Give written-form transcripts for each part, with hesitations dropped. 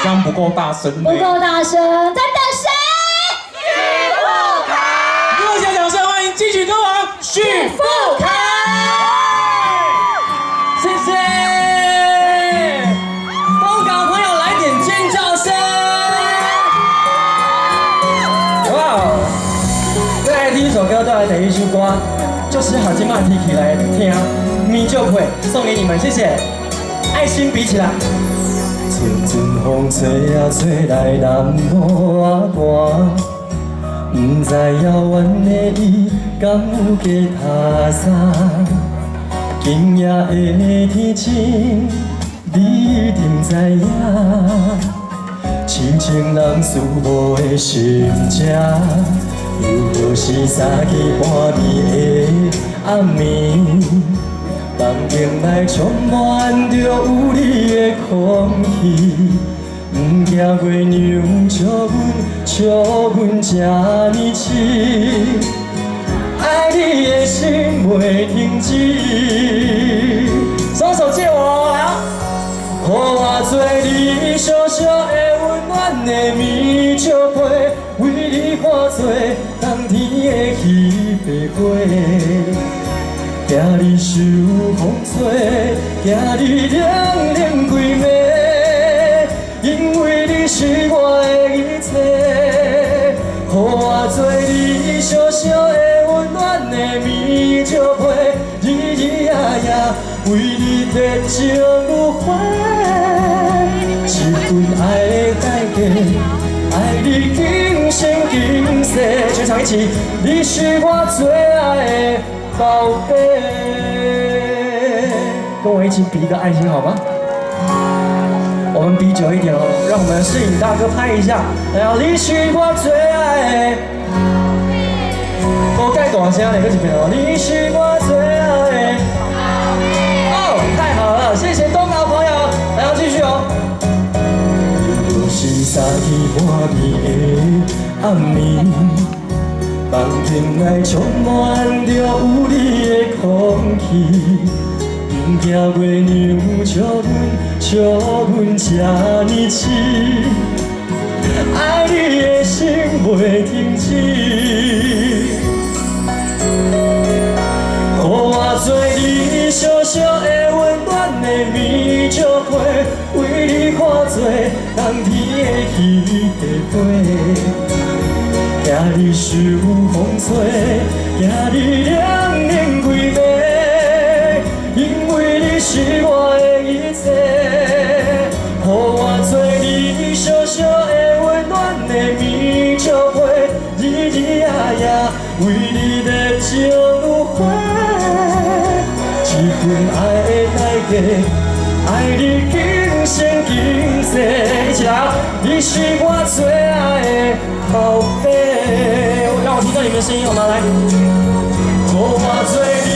像不夠大聲呢。不夠大聲，在等誰？熱烈掌聲歡迎金曲歌王許富凱。謝謝，東港朋友來點尖叫聲！哇哦！再來第一首歌，再來第一首歌，就是好今晚提起來聽，咪就會送給你們，謝謝，愛心比起來。陣陣風吹啊吹來南無啊寒，毋知遙遠的伊敢有加他啥？今夜的天晴，你一定知影，親像人思慕的心情，又或是三更半暝的暗暝，房間內充滿著有你的空氣，毋驚月娘笑阮，笑阮這呢癡。愛你的心袂停止，雙手借我來啊！予我做你小小的溫暖的棉石被，為你看做冬天的彼白花。驚你受風吹，驚你冷冷規暝，因為你是我的一切。予我做你小小的溫暖的棉石被，日日夜夜為你熱情如火。這份愛的代價，愛你今生今世。全場一起，你是我最愛的寶貝。跟我一起比一個愛心好嗎？我們比久一點哦，讓我們攝影大哥拍一下。來哦，你是我最愛的，無蓋大聲咧，閣一遍哦。你是我最愛的，哦，太好了，謝謝東港朋友，來哦，繼續哦。又是三更半暝的暗暝，房間內充滿著有你的空氣。毋驚月娘笑阮，笑阮這呢癡，愛你的心袂停止。予我做你小小的溫暖的棉石被，為你看做冬天的彼白花。驚你受風吹，驚你冷冷規暝，因為你是我的一切。予我做你小小的溫暖的棉石被，日日夜夜為你熱情如火。這份愛的代價，愛你今生今世。一起來，你是我最愛的寶貝。讓我聽到你們的聲音好嗎？來，予我做你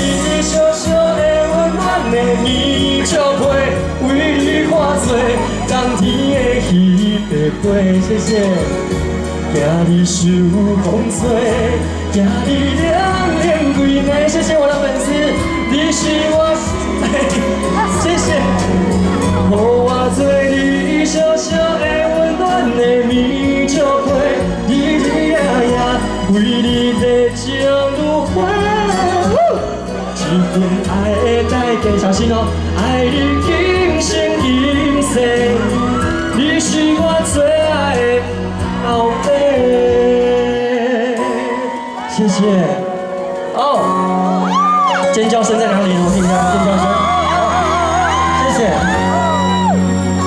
小小的溫暖的棉石被，為你看做冬天的彼白花。謝謝。驚你受風吹，驚你冷冷規暝。謝謝我的粉絲，你是我，謝謝。予我做你小小的溫暖的棉石被，日日夜夜為你熱情如火。這份愛的代價，小心哦，愛你今生今世，你是我最愛的寶貝。謝謝。哦，尖叫聲在哪裡呢？我聽一下尖叫聲。謝謝，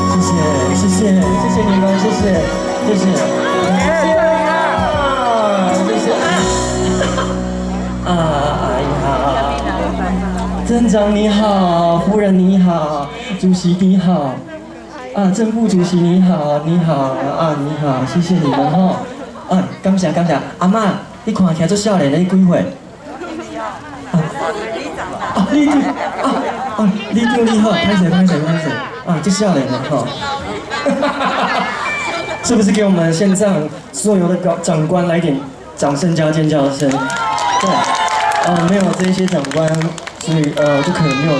謝謝，謝謝，謝謝你們，謝謝，謝謝，謝謝啊，謝謝啊，啊，哎呀，鎮長你好，夫人你好，主席你好，啊，正副主席你好，你好，啊，你好，謝謝你們吼，啊，感謝感謝，阿嬤，你看起來足少年的，你幾歲？啊，里長，啊啊，里長你好，歹勢歹勢歹勢，啊，足少年的吼，是不是給我們線上所有的高長官來點掌聲加尖叫聲？對，沒有這些長官，所以就可能沒有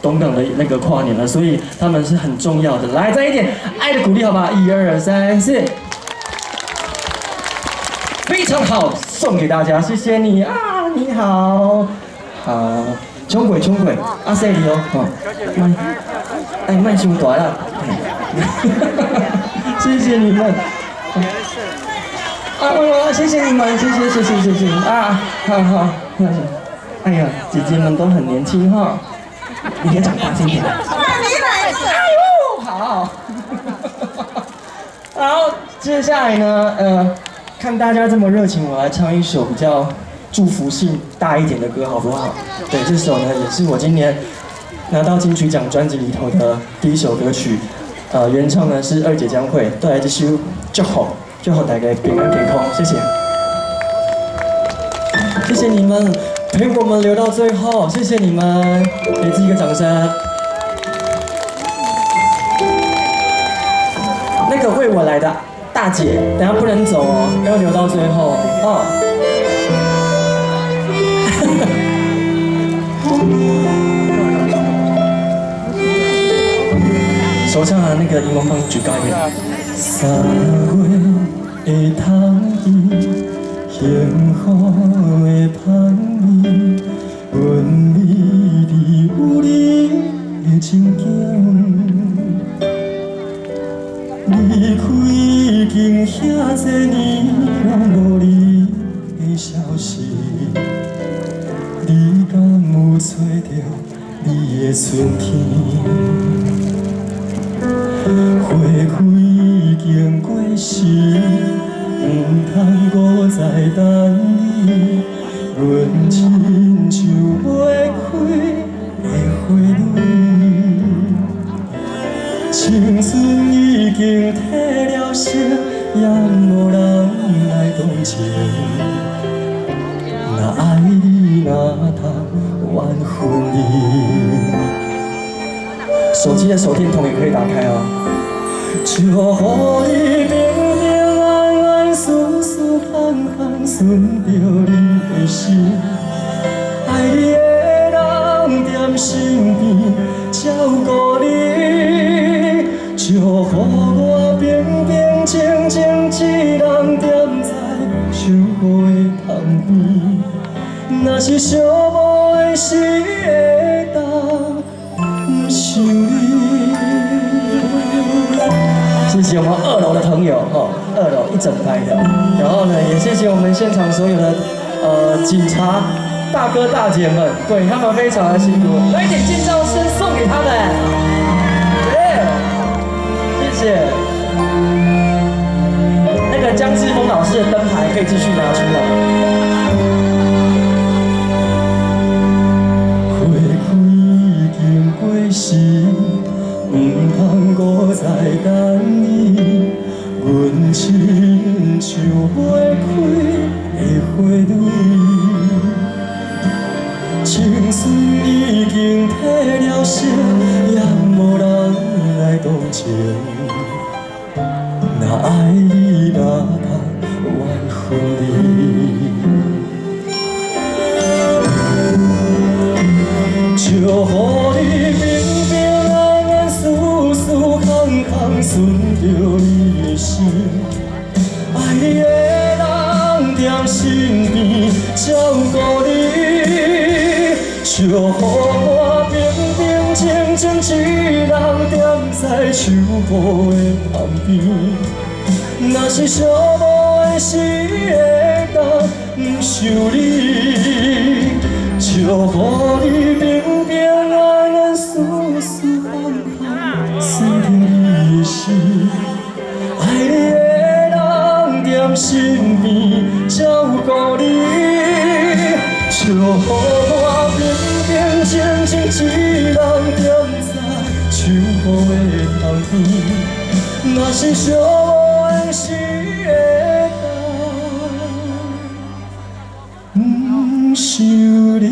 东港的那个跨年了，所以他们是很重要的。来，再一点爱的鼓励，好吗？一二三四，非常好，送给大家，谢谢你啊，你好，好，冲鬼冲鬼，阿细你哦，吼，莫，哎，莫伤大啦，谢谢你們。啊，謝謝你們，謝謝謝謝謝謝啊，好好，哎呀，姐姐們都很年輕哈，你也長大一點。哎呦，好，好，接下來呢，看大家這麼熱情，我來唱一首比較祝福性大一點的歌，好不好？對，這首呢也是我今年拿到金曲獎專輯裡頭的第一首歌曲，原唱呢是二姐江蕙，帶來這首祝福。祝福大家平安健康，謝謝，謝謝你們陪我們留到最後，謝謝你們，給自己一個掌聲。那個為我來的大姐，等下不能走哦，要留到最後哦。手上的那個熒光棒舉高一點。三月的香味，幸福的香味，阮美丽有你的情景。离开已经遐济年，拢无你的消息，你敢有揣著你的春天？花开已经过时，毋通阁再等你。阮亲像袂开的花蕊，青春已經褪了色，也無人來同情。若愛你，哪通怨恨你？手機的手電筒也可以打開哦。祝福你平平安安、舒舒康康，順著你的心。愛你的人踮身邊照顧你。祝福我平平靜靜一人踮在秋雨的窗邊。若是寂寞的時，會當想你。謝謝我們二樓的朋友，哦，二樓一整排的，然後呢，也謝謝我們現場所有的警察大哥大姐們，對他們非常的辛苦，來一點尖叫聲送給他們，耶，謝謝。那個江志峰老師的燈牌可以繼續拿出來。花開已經過時，毋通閣再等你。阮親像袂開的花蕊，青春已經褪了色，也無人來同情。若愛你，哪通怨恨你？祝福你平平安安、舒舒康康，順著你的心。愛你的人踮身邊照顧你。祝福我平平靜靜一人踮在秋雨的窗邊。若是寂寞的時，會當想你。祝福你平平安安、舒舒康康，順著你的心。愛你的人踮身邊照顧你。祝福我平平靜靜一人踮在秋雨的窗邊。若是寂寞的時，會當想你。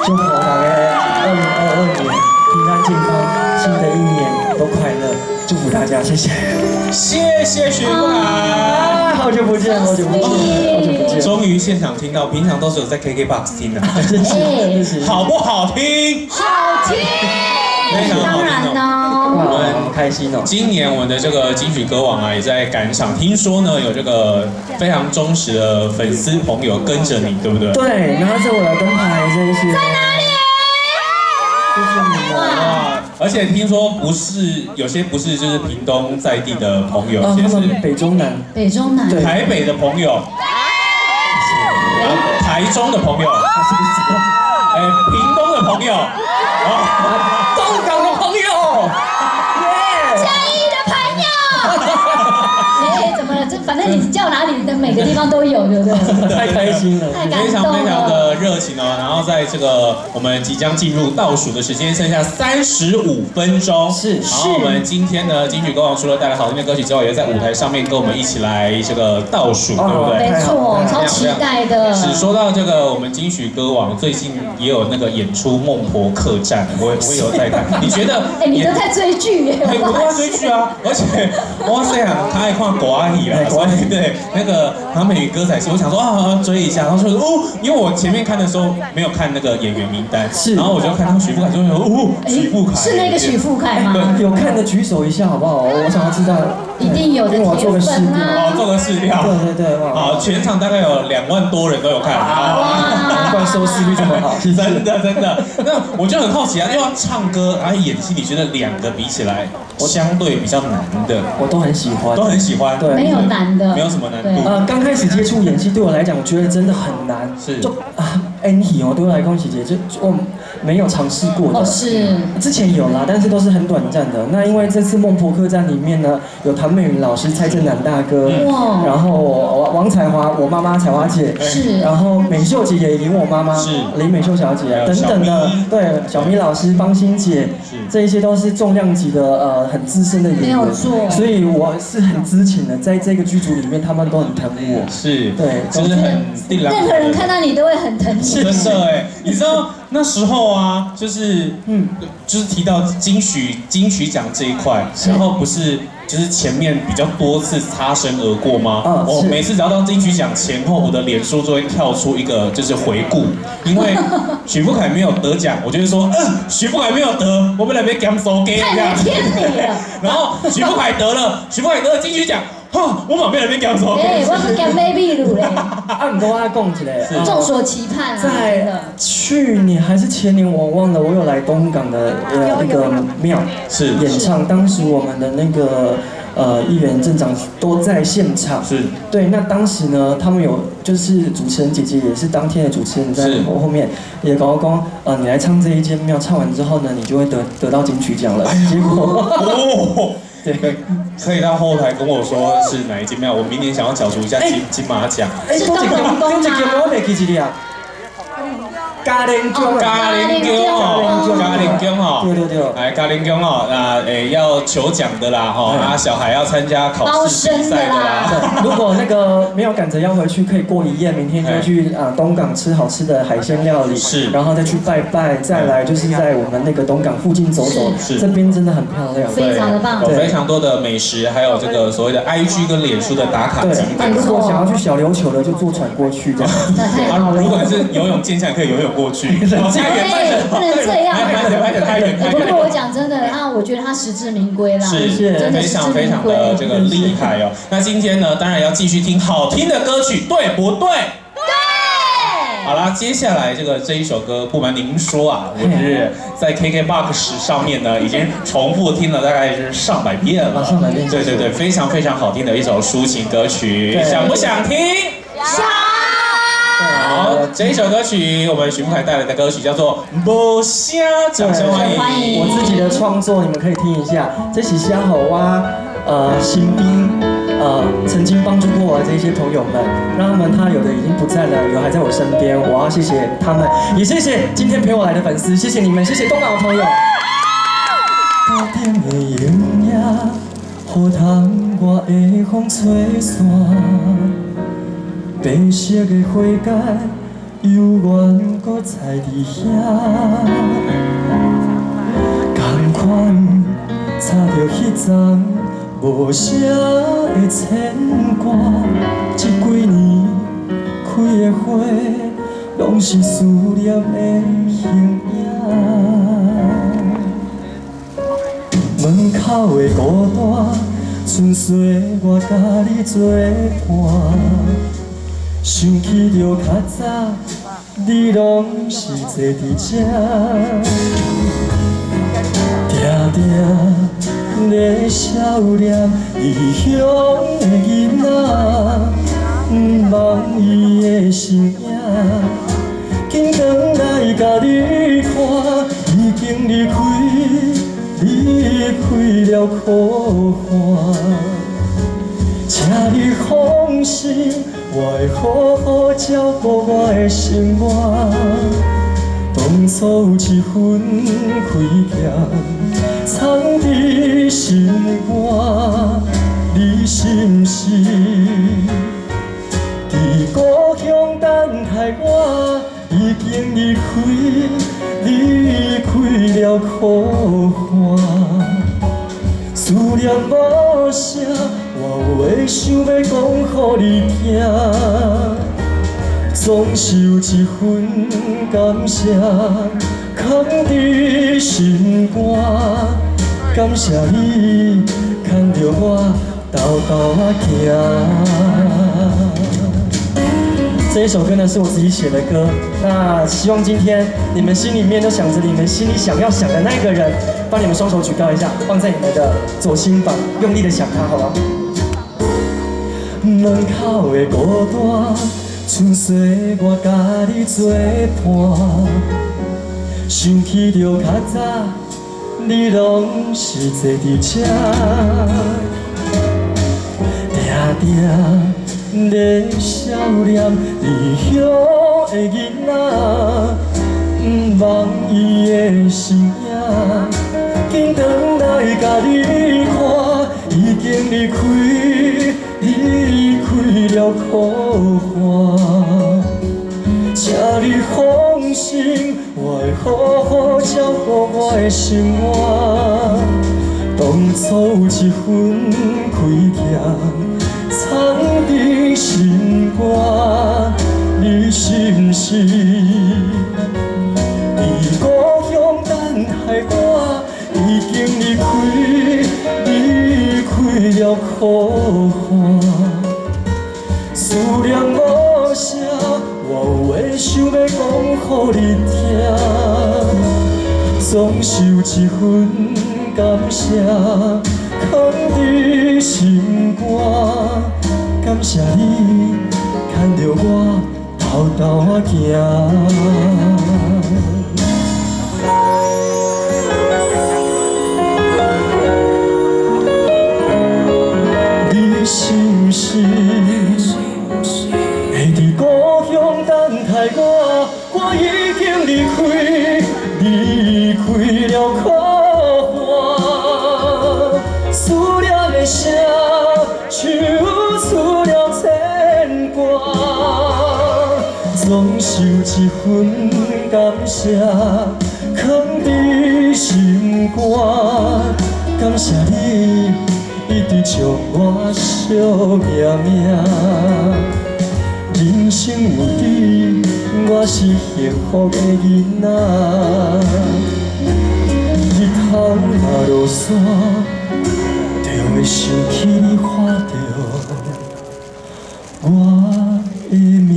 祝福大家2022年平安健康，新的一年都快樂，祝福大家，謝謝。謝謝許富凱，啊，好久不見，好久不見，好久不見。終於。於現場聽到，平常都是有在 KKBOX 聽的，謝謝，謝謝。好不好聽？好聽，非常好當然聽哦。哦。哇，好開心哦！今年我們的這個金曲歌王啊，也在趕場。聽說呢，有這個非常忠實的粉絲朋友跟着你，對不對？對，拿着我的燈牌這一些。在哪裡？謝謝你們。哇！而且聽說不是有些不是就是屏東在地的朋友，啊，有些他們是北中南。北中南。對台北的朋友，啊，台中的朋友，哎，屏東的朋友，啊，東港的朋友，耶！嘉義的朋友。哎，怎麼了？這反正你叫哪裡的每個地方都有，對不對？太開心了，太感非常動了。非常的熱情哦。然後在這個我們即將進入倒數的時間，剩下35分鐘。是然後我們今天呢，金曲歌王除了帶來好聽的歌曲之外，也在舞台上面跟我們一起來這個倒數，對不對？沒錯，超期待的。是說到這個，我們金曲歌王最近也有那個演出《孟婆客棧》，我有在看。你覺得？哎，你都在追劇耶？哎，我都在追劇啊，而且哇塞啊，他愛看歌仔戲啦，所以對那個唐美雲歌仔戲，我想說啊追一下，然後說哦，因為我前面看的時候沒有看那個演員名單，是然後我就看到許富凱，就說哦，許富凱是那個許富凱嗎？有看的舉手一下好不好？我想要知道。一定有的因為我要做個鐵試粉啦。哦，做個試調。對對對，哇！好，全場大概有2萬多人都有看，難怪收視率這麼好，真的真的。那我就很好奇啊，因為要唱歌然後演戲，你覺得兩個比起來，相對比較難的？我都很喜歡，都很喜歡。對，沒有難的，沒有什麼難度。剛開始接觸演戲對我來講，我覺得真的很難。是。就啊，演戲哦，對我來講是就我沒有嘗試過的。哦，是。之前有啦，但是都是很短暫的。那因為這次《孟婆客棧》裡面呢，有唐美雲老師、蔡振南大哥，哇，然後王彩樺，我媽媽彩樺姐，是，然後美秀姐也演我媽媽，是林美秀小姐等等的，對，小咪老師、邦心姐，這一些都是重量級的，很資深的演員，沒有錯，所以我是很知情的，在這個劇組裡面，他們都很疼我，是，對，就是很任何人看到你都會很疼你，真的哎，你知道那時候啊，就是就是提到金曲獎這一塊，然後不是。就是前面比較多次擦身而過嗎？我每次只要到金曲獎前後，我的臉書就會跳出一個就是回顧，因為許富凱沒有得獎，我就會說，許富凱沒有得，我本來被減手給太沒天理了。然後許富凱得了，許富凱得了金曲獎，哈，我嘛欲來減手。哎，我是減買秘魯嘞。啊，毋過我講一下，眾所期盼啊。在去年還是前年，我忘了，我有來東港的一個廟是演唱，當時我們的那個議員鎮長都在現場，是對。那當時呢，他們有就是主持人姐姐也是當天的主持人，在我後面也跟我講，你來唱這一間廟，唱完之後呢，你就會得到金曲獎了。結果，哦，對，可以到後台跟我說是哪一間廟，我明年想要角逐一下金馬獎。哎，是東港宮嗎？我袂記得啊。嘉玲宮，嘉玲宮哦，嘉玲宮哦，對對對，來嘉玲宮哦，那誒要求獎的啦，吼啊小孩要參加考試比賽的啦。如果那個沒有趕着要回去，可以過一夜，明天就去啊東港吃好吃的海鮮料理，是，然後再去拜拜，再來就是在我們那個東港附近走走，是，這邊真的很漂亮，非常的棒，有非常多的美食，還有這個所謂的 IG 跟臉書的打卡景點。如果想要去小琉球的，就坐船過去這樣。啊，如果是游泳健將，可以游泳過去。太遠，不能這樣。太遠，太遠。不過我講真的啊，我覺得他實至名歸啦，是，真的非常非常的這個厲害哦。那今天呢，當然要繼續聽好聽的歌曲，對不對？對。好啦，接下來這一首歌，不瞞您說啊，我是在 KKBOX 上面呢，已經重複聽了大概是上百遍了。上百遍。對對對，非常非常好聽的一首抒情歌曲，想不想聽？想。好，這一首歌曲，我們許富凱帶來的歌曲叫做《無聲》，掌聲歡迎。我自己的創作，你們可以聽一下。這是寫予我身邊曾經幫助過我的這些朋友們，讓他們他有的已經不在了，有還在我身邊，我要謝謝他們，也謝謝今天陪我來的粉絲，謝謝你們，謝謝東港的朋友。頭頂的鷹仔，予窗外的風吹散，白色的花秸猶原閣在佇遐，仝款插著彼層無聲的牽掛，這幾年開的花，攏是思念的形影。門口的孤單，賰歲我佮你做伴。想起著較早，你攏是坐佇這，定定咧想念異鄉的囡仔，毋望伊的身影，緊轉來共你看，已經離開，離開了苦寒。請你放心，我會好好照顧我的生活。當初有一份虧欠，藏佇心肝，你是毋是佇故鄉等待我？已經離開，離開了苦寒。思念無聲，我有話想欲講予你聽，總是有一份感謝，藏佇心肝。感謝你牽著我沓沓仔行。這一首歌呢，是我自己寫的歌，那希望今天你們心裡面都想着你們心裡想要想的那個人，幫你們雙手舉高一下，放在你們的左心房，用力的想他，好嗎？門口的孤單，賰歲我佮你做伴，想起著較早，你攏是坐佇這，定定咧想念異鄉的囡仔，毋望伊的身影，緊轉來共你看，已經離開，離開了苦寒。請你放心，我會好好照顧我的生活。當初有一份虧欠，藏佇心肝，你是毋是佇故鄉等待我？已經離開，離開了苦寒。思念無聲，我有話想欲講予你聽，總是有一份感謝，藏佇心肝。感謝你牽著我沓沓仔行。你是毋是會佇故鄉等待我？我已經離開，離開了苦寒。思念的聲，唱出了牽掛。總是有一份感謝，藏佇心肝。感謝你一直將我惜命命。人生有你，我是幸福的囡仔。日頭若落山，就會想起你喊著我的名。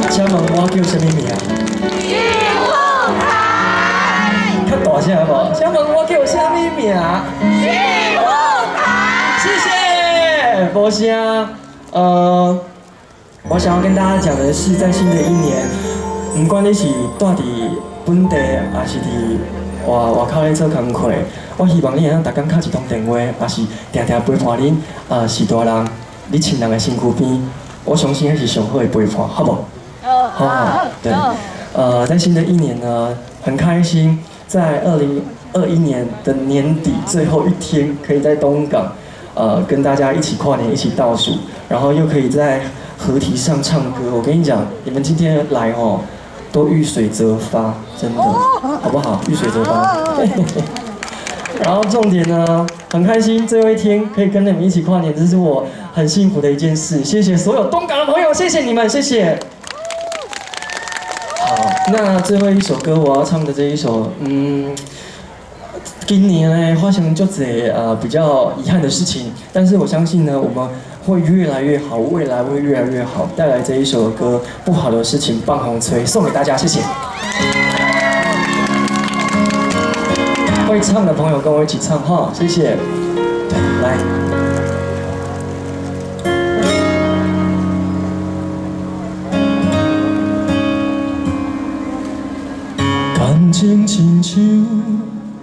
請問我叫啥物名？許富凱。較大聲無？請問我叫啥物名？許富凱。謝謝，無聲。我想要跟大家講的是，在新的一年，不管你是住佇本地，還是佇外口咧做工課，我希望你會當逐工敲一通電話，也是定定陪伴恁序大人、你親人的身軀邊，我相信彼是上好的陪伴，好無？好，好，對，在新的一年呢，很開心，在2021年的年底最後一天，可以在東港，跟大家一起跨年，一起倒數，然後又可以在河堤上唱歌。我跟你講，你們今天來哦，都遇水則發，真的，好不好？遇水則發。然後重點呢，很開心最後一天可以跟你們一起跨年，這是我很幸福的一件事。謝謝所有東港的朋友，謝謝你們，謝謝。好，那最後一首歌我要唱的這一首，今年呢發生足濟比較遺憾的事情，但是我相信呢，我們會越來越好，未來會越來越好。帶來這一首歌，不好的事情放風吹，送給大家，謝謝。會唱的朋友跟我一起唱哈，謝謝。來。感情親像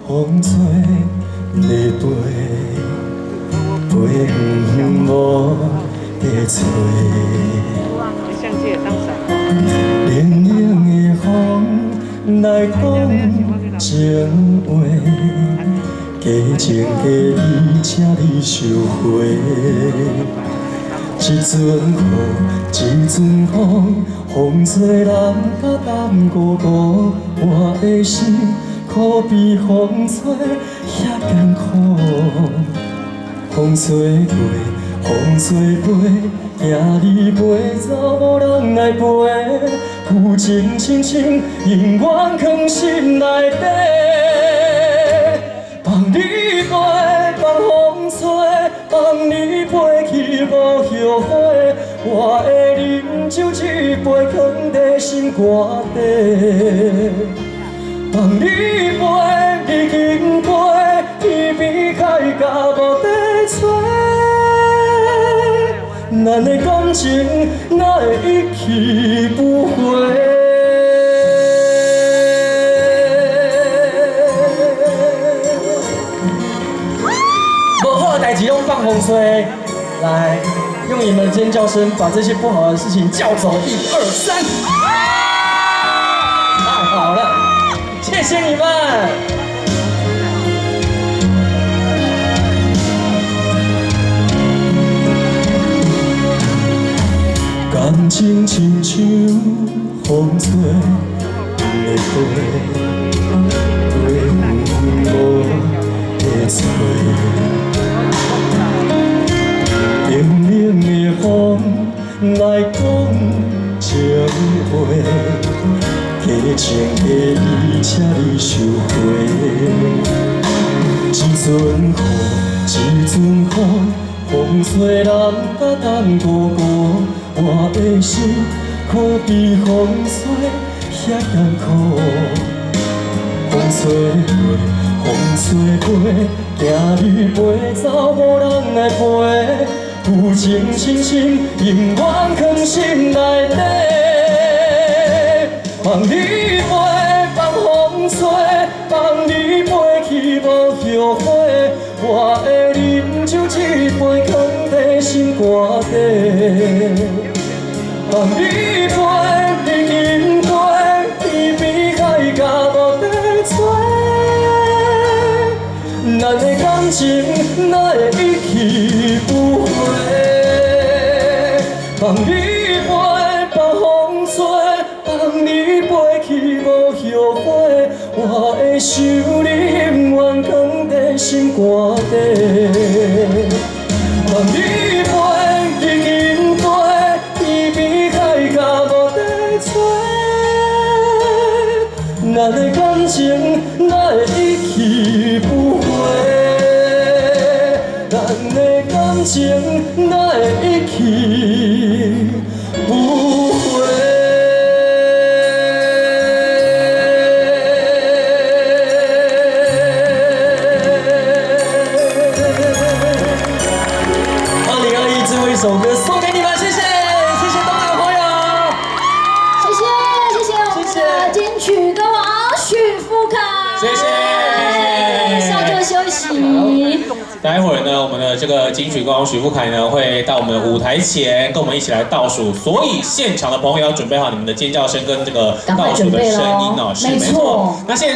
風吹咧飛，飛遠遠無得揣。冷冷的風來講情話，假情假意，請你收回。一陣雨，一陣風，風吹人甲淡孤孤，我的心可比風吹遐艱苦。風吹過，風吹飛，驚你飛走無人來陪。舊情深深，永遠藏心內底。放你飛，放風吹，放你飛去無後悔。我會啉酒一杯，藏在心肝底。放你飛，已經飛，天邊海角無得揣。咱的感情哪會一去不回？無好的代誌攏放風吹，來，用你們的尖叫聲把這些不好的事情叫走。一二三，太好了，謝謝你們。感情親像風吹咧飛，飛遠無得揣。冷冷的風來講情話，假情假意，請你收回。一陣雨，一陣風，風吹人甲淡孤孤，我的心可比風吹遐艱苦。風吹過，風吹飛，驚你飛走無人來陪。舊情深深，永遠藏心內底。放你飛，放風吹，放你飛去無後悔。我會啉酒一杯，藏在心肝底。放你飛，已經飛，天邊海角無得揣。咱的感情哪會一去不回？放你飛，放風吹，放你飛去無後悔。我會想你永遠藏在心肝底。放你飛，已經飛，天邊海角無得揣。咱的感情哪會一去不回？咱的感情哪會一去不回？2021最後一首歌送給你們，謝謝，謝謝東港的朋友，謝謝謝謝我們的金曲歌王許富凱，謝謝，稍作休息。待會兒呢，我們的這個金曲歌王許富凱呢，會到我們的舞台前跟我們一起來倒數，所以現場的朋友要準備好你們的尖叫聲跟這個倒數的聲音哦，是沒錯。那現